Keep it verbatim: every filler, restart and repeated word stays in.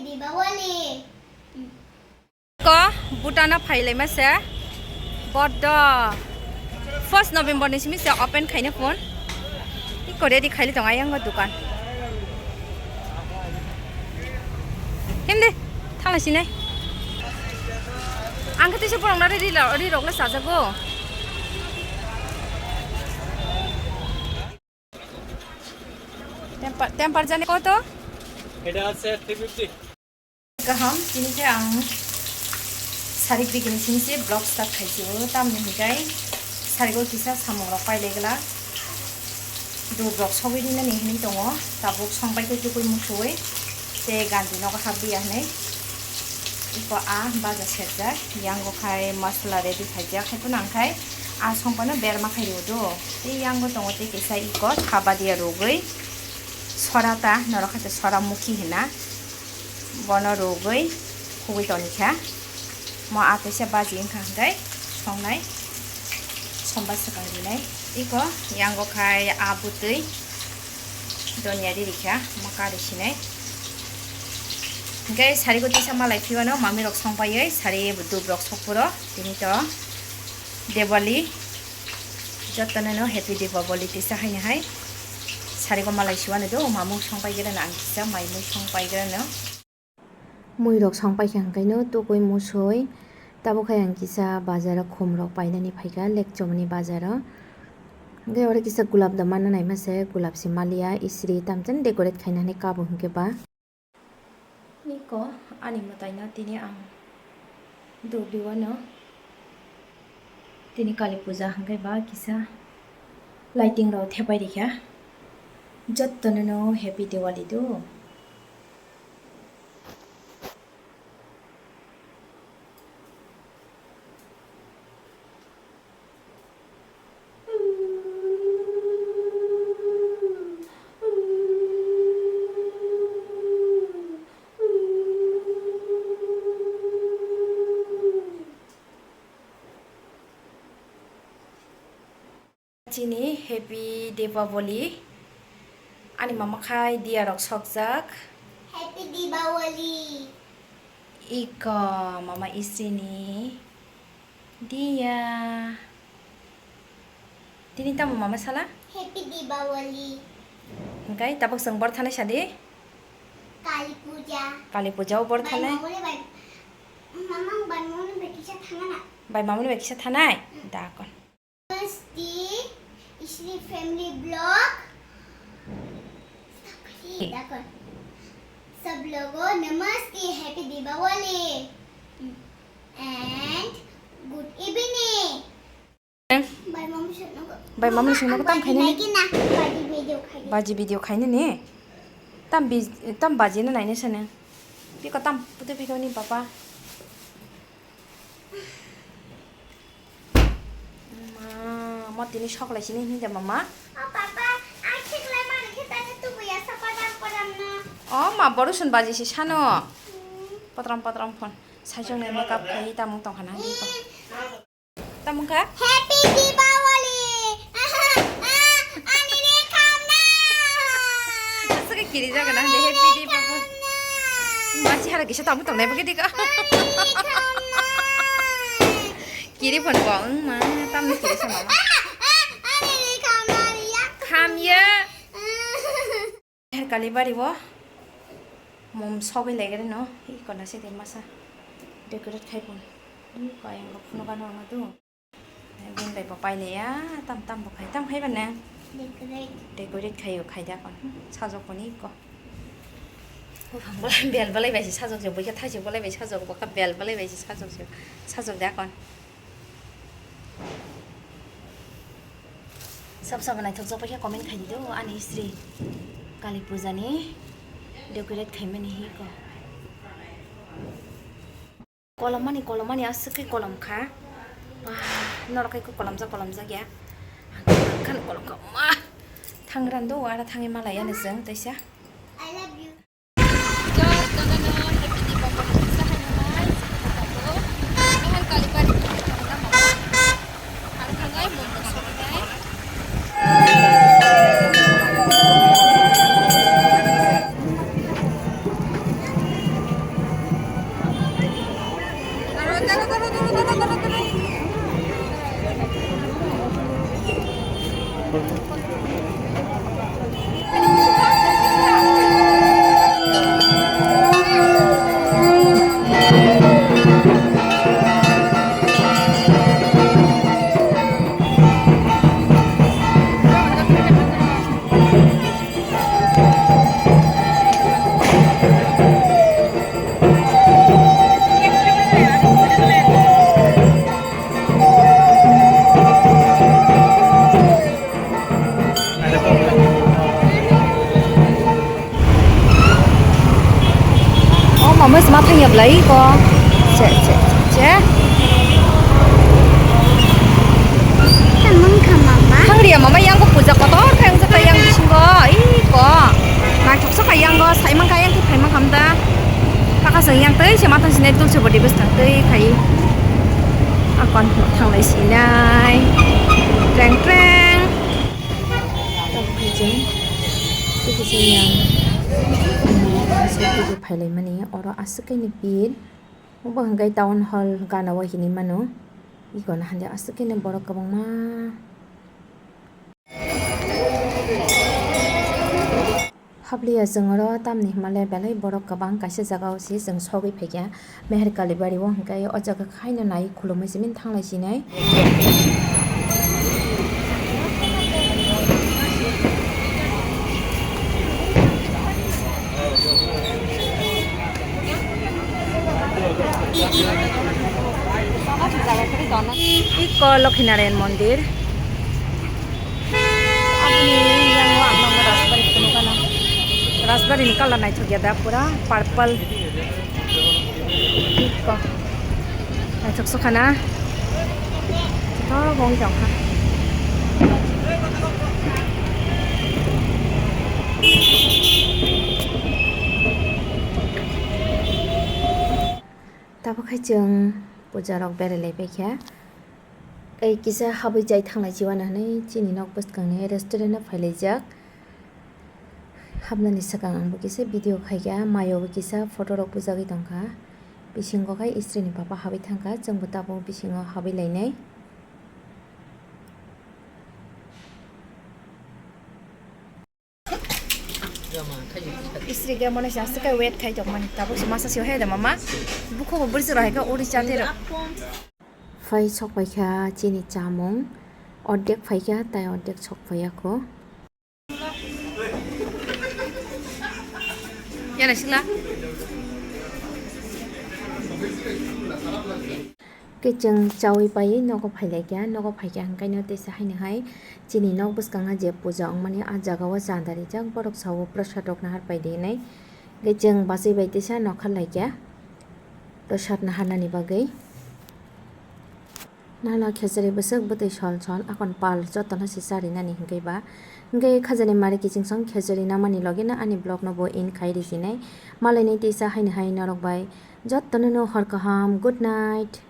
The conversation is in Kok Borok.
Dipawali. Ko Bhutan o phailaima se. Boddo first November ni simi se open khaina phone. Iko ready khaili tong ayang o dukan. Himdi thala sinai. Ang khe tisa borok na ri ri rok le chajago. Temper, temper jani koto? এটা আছে three fifty. Kaham, tini khe ang sarik bigini sini se vlog start khaisio, tamni hinkhe sarigo kisa samung rok pailai glak. Dub rok sogwi rinani hinwi tongo, tabuk songpai khe tukui muchui tei ganti nogo hap dia hinwi. Iko a baja serjak, yango khai masala ready khaijak, hai phano ang khai a songpano berma khai rw do. Tei yango tongo tei kisa iko thaba dia rwgwi sora ta, norok hai khe sora mukhi hina. Bono rwgwi khugwi toni kha. Mo a teisa baji wngkha hwnkhe songnai, somba swkang rinai. Iko yango khai a bwtwi donya riri kha, mo kari sinai. Hwnkhe sarigo tisa malai phiyano mamirok songpaiwi sari dub rok sokphuru tini to Diwali. Jotono no happy Diwali tisa haino hai. Sarigo malai siwano do, mamung songpaigrano ang kisa, mai mui songpaigrano. Mui rok songpaikha hwnkhaino tukui musui. Tabuk hai ang kisa bazaro khum rok painani phaikha, Lekchomni bazaro. Hwnkhe oro kisa gulab da manna naima se, gulab se maliya, isri tamjani decorate khainani kabo hwnkhe ba. Niko ani mwtaino tini ang dubliwano tini Kali puja hwnkhe ba kisa lighting rok thepai rikha. Jottono no happy Diwali do. Chini happy Deepavali. Ani mama khai diya rok sokjak. Happy Deepavali. Iko mama isini diya. Tini tamo mama sala? Happy Deepavali. Hingkai tabuk chwng bor thanai sadi? Kali Puja. Kali Puja o bor thanai. Bai mamani bai, mama bai mamani bai kisa thangana. Bai mamani bai kisa thanai? Mm. Da kon. Namaste, Isri Family Vlog. Hey. Da kon. Sab logo namaste, happy Deepavali. Mm. And good evening. Bai mamani songno tam khainani. Baji video khainani. Tam bi-, tam baji no naina sene. Piko tam putu piko ni papa. Ma, mo tini sok lai sini hinja mama. O papa, ang thik lai mani khe tani tubuya sa padam padam no. O ma, borusun baji si sano. Hmm. Patram patram phone. Saisong ne makeup khai tamung tong khana. Hmm. Tamung kha? Happy Deepavali! Ani ni khamna! Aswk kiri jaga na de Happy Deepavali. Ani ni khamna! Masi hara kisa tamung tongnai bagwi dikha. Ani ni khamna! Kiri phone bo wng ma tamni kiri sa mama. Ani ni khamna riya. Khamya. Her Kalibari o mom sogwi legere no, iko na se de masa decorate khai pon. Iko ayang rok phunuka no ang tu. Bini bai bo pailaiya, tam tam bo khai, tam khai bane. Decorate. Decorate khai o khai da kon. Sajok poni iko. Buphang bolai bel bolai bai sajok je, buikha thaisok bolai bai sajok, bokha bel bolai bai sajok je. Sajok da kon. Sab sab naithok jokpakhe comment khaidi do ani sri Kali puja ni decorate khaimani hi ko. Kolom mani kolom mani aswk khe kolom kha. Ba norok khe kolom jak kolom jak ya. Ang khan kolom kha ma thangran do ara thangwi malaya ni jeng taisa. Jotono no happy Deepavali kisa hai nai. Mehar Kalibari kisa hai nai mama. Ang thangai mom rok sogwi nai. Oh, mama sima thangya belai ko. Che, che, che, che. Tamang kha mama. Thangriya mama, yang ko puja kotor khe wngjakha yang bisingo. Ih, ko. Naithok sokha yang ko, saimang kha yang ki phaimang khamda. Pakha seng yang tei se matang sinai tulsi body bwskang tei khai. Akon thanglai sinai. Treng, treng. Tabuk khe chwng tei kisa yang, um, phailai mani oro aswk kaini pit. Obo hwnkhe town hall gana o hinwi mano. Ego no hande aswk kaini borok kwbangma. Habliya chwng oro tamni hwnmale belai borok kwbang kaisa jaga o se chwng sogwi phaikha. Meher Kalibari o hwnkhe o jaga khaino nai khulumui simi thanglai sinai. Iko Lokhinarayan Mondir. Aboni yango ang nokno Rajbari phunukha na. Rajbari ni colour naithok ya da, pura purple. Iko. Naithok sukha na. Joto bong jokha. Tabuk hai chwng puja rok berai lai paikha. Tei kisa habwi chai thanglai chiwano hinwi chini nok bwskangni restaurant o phailaijak. Habnani swkang ang bo kisa video khaikha, maio bo kisa photo rok bujagwi tongkha. Bisingo khai istri ni papa habwi thangkha, chwngbo tabuk bisingo habwi lainai. Istri khe mone se aswk khe wait khai tongmani. Tabuk se masa se hai da mama. Bukhugo bwrwi se rw hai khe uri cha tei rw. Phai sok paikha chini chamung. Ordek phaikha tai ordek sok phaiyakho. Yana sila. Khe chwng chaui paiwi nogo phailaikha, nogo phaikha hwnkhe no teisa haino hai chini nok bwskango je puja wngmani ah jagao chanda rijak, borok sao prasad rok nahar paidi hinwi. Khe chwng bachai bai teisa nokha laikha prasad naharnani bagwi. Nana khechari bwswk bwtwi sol sol akon pal jotono se charinani hwnkhe ba. Hwnkhe khajani mari kiching song khechari namani logino ani vlog no bo end khai rijinai. Malainai teisa haino hai norok bai jotono no hor kaham, good night.